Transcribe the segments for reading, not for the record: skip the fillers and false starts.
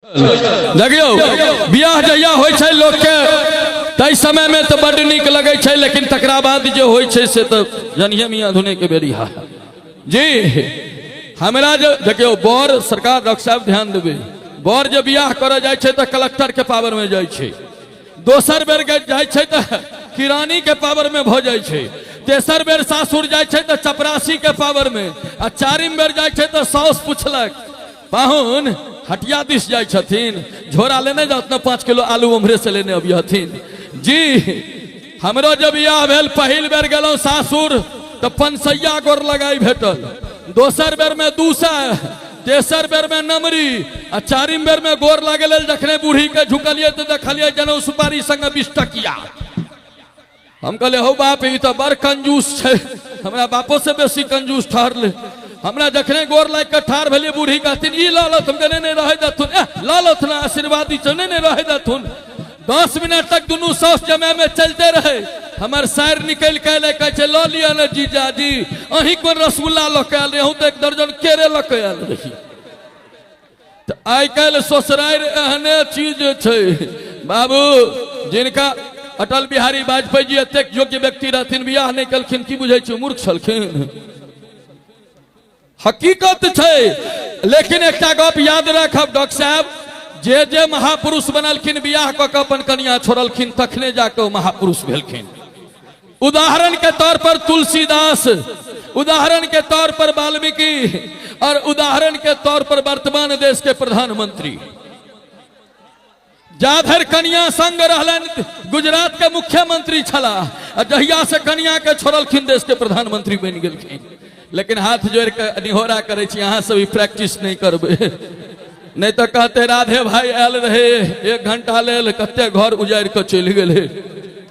देखियौ, बियाह जहिया होइ छै लोकके ताहि समयमे तऽ बड्ड नीक लगै छै, लेकिन तकरा बाद जे होइ छै से तऽ जनिये मियाँ धुने के बेरी। हा जी, हमरा जे देखियौ बर सरकार, डॉक्टर साहब ध्यान देबै, बर जे बियाह करऽ जाइ छै तऽ कलेक्टर के पावर में जाइ छै, दोसर बेर जाइ छै तऽ किरानी के पावर में भऽ जाइ छै, तेसर बेर सासुर जाइ छै तऽ चपरासी के पावर में, आ चारिम बेर जाइ छै तऽ साउस पुछलक, पाहुन हटिया दिस जाइ छथिन, झोरा लेने जात ने, 5 किलो आलू उम्हरे से लेने अबिहथिन। जी, हमरो जब बियाह भेल, पहिल बेर गेलहुँ सासुर तऽ पनसैया गोर लगाई भेटल, दोसर बेर में 200, तेसर बेर में नमरी, आ चारिम बेर में गोर लागे लेल जखने बूढ़ी के झुकलियै तऽ देखलियै जनउ सुपारी संगे 20 टकिया। हम कहलियै, हौ बाप, ई तऽ बड़ कंजूस छै, हमरा बापो से बेसी कंजूस ठहरले। हमरा जखने गोर लागि कऽ ठाढ़ भेलियै, बूढ़ी कहथिन, ई लऽ लथुन। कहलियै, नहि, रहै देथुन। एह, लऽ लथुन, आशीर्वादी छौ। नहि नहि, रहै देथुन। 10 मिनट तक दुनू साउस जमाय में चलते रहे। हमर साइर निकलि कऽ एलै, कहै छै, लऽ लिअ ने जीजाजी। अहीं कोन रसगुल्ला लऽ कऽ आयल रही? अहूँ तऽ 1 दर्जन केरे लऽ कऽ आयल रही। तऽ आइ काल्हि ससुरारि एहने चीज छै बाबू। जिनका अटल बिहारी वाजपेयी जी एतेक योग्य व्यक्ति रहथिन, बियाह नहि केलखिन, की बुझै छी, मूर्ख छलखिन? हकीकत छै। लेकिन एकटा गप याद राखब डॉक्टर साहब, जे जे महापुरुष बनलखिन, बियाह कऽ कऽ अपन कनिया छोड़लखिन, तखने जाकऽ ओ महापुरुष भेलखिन। उदाहरण के तौर पर तुलसीदास, उदाहरण के तौर पर वाल्मीकि और उदाहरण के तौर पर वर्तमान देश के प्रधानमंत्री। जाधरि कनिया संग रहलनि, गुजरात के मुख्यमंत्री छलाह, आ जहिया से कनिया के छोड़लखिन, देश के प्रधानमंत्री बनि गेलखिन। लेकिन हाथ जोड़ के निहोरा करै छी, अहाँ सब ई प्रैक्टिस नहि करबै, नहि तऽ कहते, राधे भाई आयल रहे 1 घंटा लेल, कते घर उजाड़ि कऽ चलि गेलै।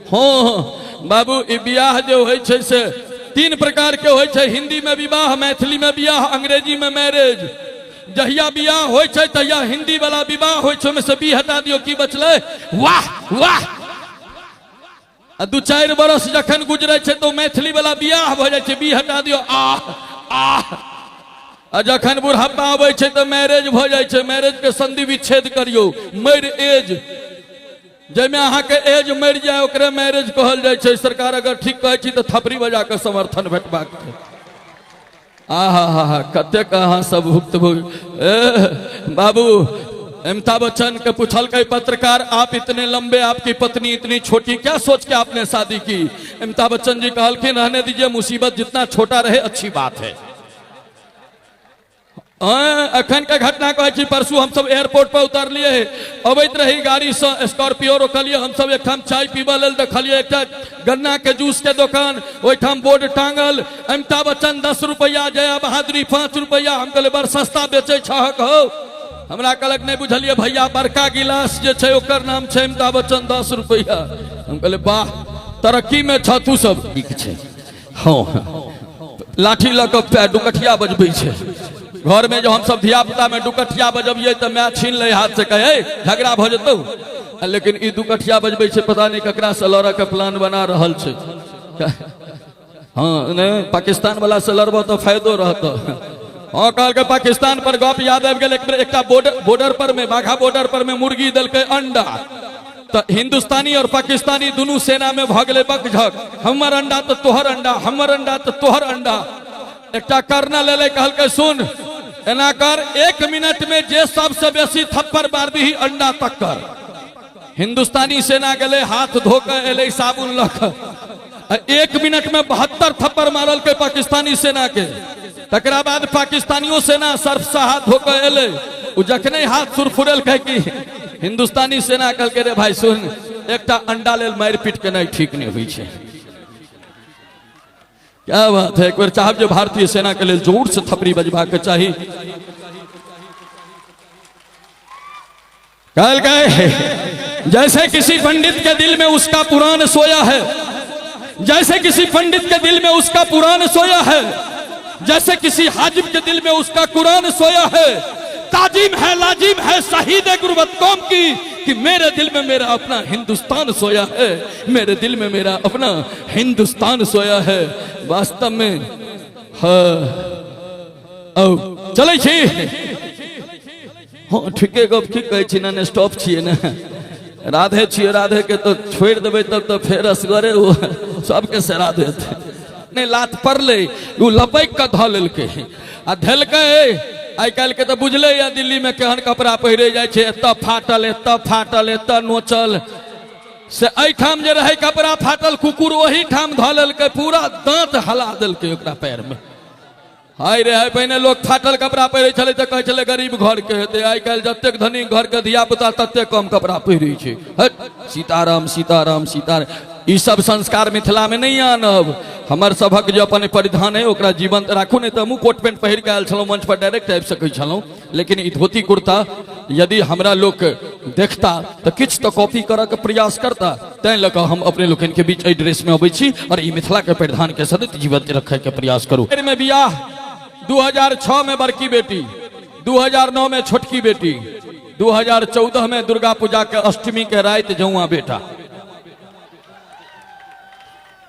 हँ बाबू, ई बियाह जे होइ छै से तीन प्रकार के होइ छै। हिंदी में विवाह, मैथिली में बियाह, अंग्रेजी में मैरिज। जहिया बियाह होइ छै तहिया हिंदी वाला विवाह होइ छै। ओहिमे से बी हटा दियौ, की बचलै? वाह वाह। आ 2-4 बरस जखन गुजरै छै तऽ मैथिली वाला बियाह भऽ जाइ छै, बी हटा दियौ, आह आह। आ जखन बुढ़ापा आबै छै तऽ मैरिज भऽ जाइ छै। मैरिज के संधि विच्छेद करियौ, मरि एज। जाहिमे अहाँके एज मरि जाय, ओकरे मैरिज कहल जाइ छै। सरकार, अगर ठीक कहै छी तऽ थपड़ी बजा कऽ समर्थन भेटबाक छै। आहा हा हा, कतेक अहाँ सब भुक्तभोगी। ए बाबू, अमिताभ बच्चन के पूछलकै पत्रकार, आप इतने लंबे, आपकी पत्नी इतनी छोटी, क्या सोच के आपने शादी की? अमिताभ बच्चन जी कहलखिन, रहने दीजिए, मुसीबत जितना छोटा रहे अच्छी बात है। अखन के घटना कहै छी। परसू हमसब एयरपोर्ट पर उतरलियै, अबैत रही गाड़ीसँ, स्कॉर्पियो रोकलियै हमसब एकठाम चाय पीबऽ लेल। देखलियै एकटा गन्ना के जूस के दोकान, ओहिठाम बोर्ड टांगल, अमिताभ बच्चन 10 रुपैआ, जया बहादुरी 5 रुपैआ। हम कहलियै, बड़ सस्ता बेचै छहक हौ। हमरा कहलक, नहि बुझलियै भैया, बड़का गिलास जे छै ओकर नाम छै अमिताभ बच्चन, 10 रुपैआ। हम कहलियै, वाह, तरक्की मे छह तू सब। ठीक छै। हँ, लाठी लऽ कऽ पैर डुकठिया बजबै छै घरमे। जब हमसब धियापुतामे डुकठिया बजबियै तऽ माय छीन लै हाथ से, कहै, झगड़ा भऽ जेतौ। लेकिन ई दुकठिया बजबै छै, पता नहि ककरा से लड़ऽ के प्लान बना रहल छै। हँ, नहि, पाकिस्तान वाला से लड़बऽ तऽ फायदो रहतौ। हँ, कहलकै पाकिस्तान पर गप याद आबि गेल। एक बेर एकटा बॉर्डर पर मे, बाघा बॉर्डर पर मे मुर्गी देलकै अंडा, तऽ हिंदुस्तानी और पाकिस्तानी दुनू सेना में भऽ गेलै बकझक। हमर अंडा तऽ तोहर अंडा, हमर अंडा तऽ तोहर अंडा। एकटा कर्नल एलै, कहलकै, सुन, एना कर, 1 मिनट में जे सबसे बेसी थप्पड़ मार दीही अंडा तक्कर। हिंदुस्तानी सेना गेलै, हाथ धो कऽ एलै साबुन लऽ कऽ, आ 1 मिनट में 72 थप्पड़ मारलकै पाकिस्तानी सेना के। तकरा बाद पाकिस्तानियो सेना सर्फ से हाथ धो कऽ एलै। ओ जखने हाथ सुरफुरेलकै कि हिंदुस्तानी सेना कहलकै, रे भाई सुन, एकटा अंडा लेल मारि पीट केनाइ ठीक नहि होइ छै। क्या बात है! एक बेर चाहब जे भारतीय सेना के लेल जोर से थपड़ी बजबाक चाही। कहल गए, जैसे किसी पंडित के दिल में उसका पुराण सोया है, जैसे किसी पंडित के दिल में उसका पुराण सोया है, जैसे किसी हाजिम के दिल में उसका कुरान सोया है, ताजीम है, लाजिम है शहीद गुरबत कौम की कि मेरे दिल में मेरा अपना हिंदुस्तान सोया है, मेरे दिल में मेरा अपना हिंदुस्तान सोया है। वास्तव में हाँ, औ चलै छी। हँ ठीके गप की कहै छी ने स्टॉप छियै ने राधे छियै राधेके तऽ छोड़ि देबै तब तऽ फेर असगरे ओ सबके सरा देत। नहि लात पड़लै, ओ लपकि कऽ धऽ लेलकै आ धेलकै। आइ काल्हिके तऽ बुझले यऽ दिल्लीमे केहन कपड़ा पहिरे जाइ छै, एतऽ फाटल एतऽ फाटल एतऽ नोचल, से एहिठाम जे रहै कपड़ा फाटल, कुकुर ओहिठाम धऽ लेलकै, पूरा दाँत हला देलकै ओकरा पैरमे। हाय रे हाय, पहिने लोक फाटल कपड़ा पहिरै छलै तऽ कहै छलै गरीब घरके हेतै, आइ काल्हि जतेक धनी घरके धिया पुता ततेक कम कपड़ा पहिरै छै। हट, सीताराम सीताराम सीताराम। ई सब संस्कार मिथिलामे नहि आनब। हमर सभक जे अपन परिधान है ओकरा जीवंत राखू, नहि तऽ हमहूँ कोट पेंट पहिर कऽ आयल छलहुँ मंच पर, डायरेक्ट आबि सकै छलहुँ, लेकिन ई धोती कुर्ता यदि हमरा लोक देखता तऽ किछु तऽ कॉपी करऽके प्रयास करता, तैं लऽ कऽ हम अपने लोकनिके बीच एहि ड्रेसमे अबै छी और ई मिथिलाके परिधानके सदैत जीवंत रखैके प्रयास करू। में बियाह 2006 में बड़की बेटी, 2009 में छोटकी बेटी, 2014 में दुर्गा पूजा के अष्टमी के राति जौआ बेटा।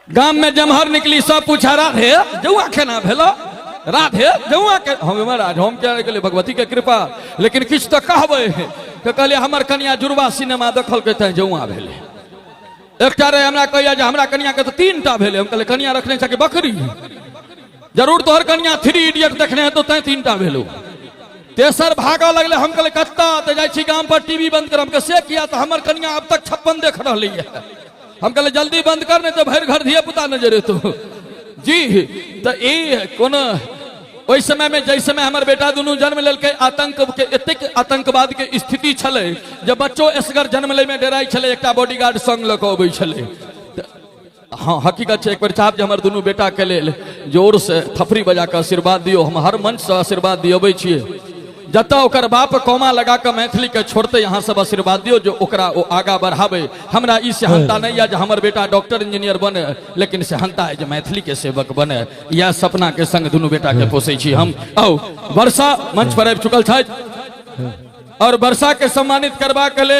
गाम में जमहर निकली सब पूछा, राधे जौआ केना भेलो, राधे जौआ के हम महाराज हम क्या गेलै भगवती के कृपा, लेकिन किछु तऽ कहबै। तऽ कहलियै हमर कनिया जुड़वा सिनेमा देखलकै तैं जौआ भेलै। एकटा रहे हमरा कहैया जे हमरा कनिया के तऽ 3टा भेलै। हम कहलियै कनिया रखने छै कि बकरी? जरूर तोहर कनिया 3 इडियट देखने हेतौ तैं 3टा भेलौ। तेसर भागऽ लगलै, हम कहलियै कतऽ? तऽ जाइ छी गाम पर टीवी बंद कर। हम कहलियै से किया? तऽ हमर कनिया अब तक 56 देख रहली है। हम कहलियै जल्दी बंद कर, नहीं तऽ भरि घर धिया पुता नजर एतौ। जी तऽ ई कोनो ओहि समय में जै समय हमर बेटा दुनू जन्म लेलकै, आतंक के एतेक आतंकवाद के स्थिति छलै जे बच्चो एसगर जन्म लै में डराइ छलै, एकटा बॉडीगार्ड संग लऽ कऽ अबै छलै। हँ हकीकत छै। एक बेर चाहब जे हमर दुनू बेटा के लेल जोर से थपड़ी बजा कऽ आशीर्वाद दियौ। हम हर मंच से आशीर्वाद दियबै छियै, जतऽ ओकर बाप कौमा लगा कऽ मैथिली के छोड़तै, अहाँ सब आशीर्वाद दियौ जे ओकरा ओ आगा बढ़ाबै। हमरा ई सेहनता नहीं यऽ जे हमर बेटा डॉक्टर इंजीनियर बने, लेकिन सेहनता है जे मैथिली के सेवक बने। इएह सपना के संग दुनू बेटा के पोसै छी हम। आउ, वर्षा मंच पर आबि चुकल छथि और वर्षा के सम्मानित करबाक लेल